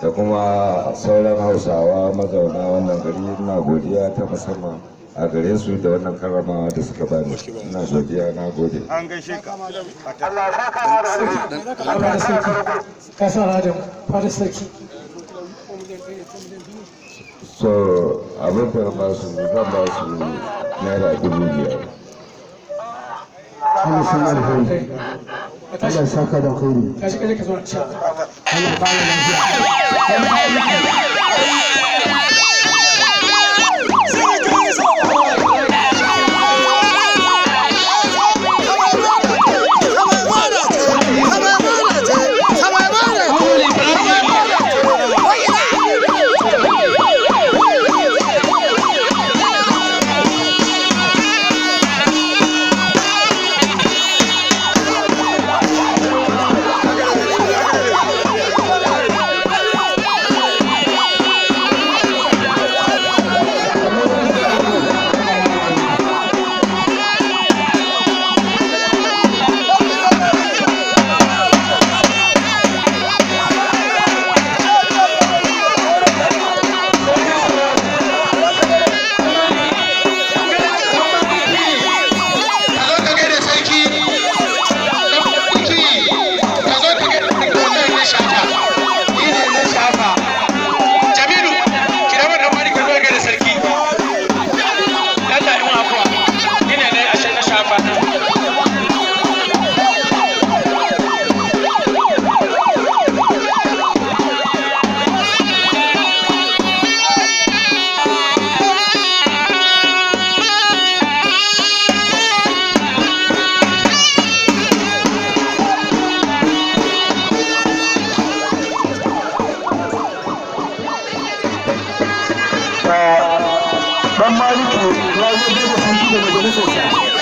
Da kuma sauran Hausawa mazauna wannan gari, ina godiya ta musamman a gare su da wannan karramawa da suka bani. Ina godiya, na gode. An gaishe ka. Fada sarki ka sa radin fada sarki. So abin da ba su, zan ba su ₦5,000. Allah sun alheri. Allah ya saka da alheri. Tashi kaje ka zo na insha Allah. Allah ya kara lafiya. Ka zo ka gaida sarki dan mulki, ka zo ka gaida sarki. Wannan na shafa, ni ne na shafa. Jamilu, kira mun dan Maliki, zo ka gaida sarki. Allah yi mun afuwa, ni ne na ashe na shafa. Dan Maliki ya zo da sarki da majalisarsa.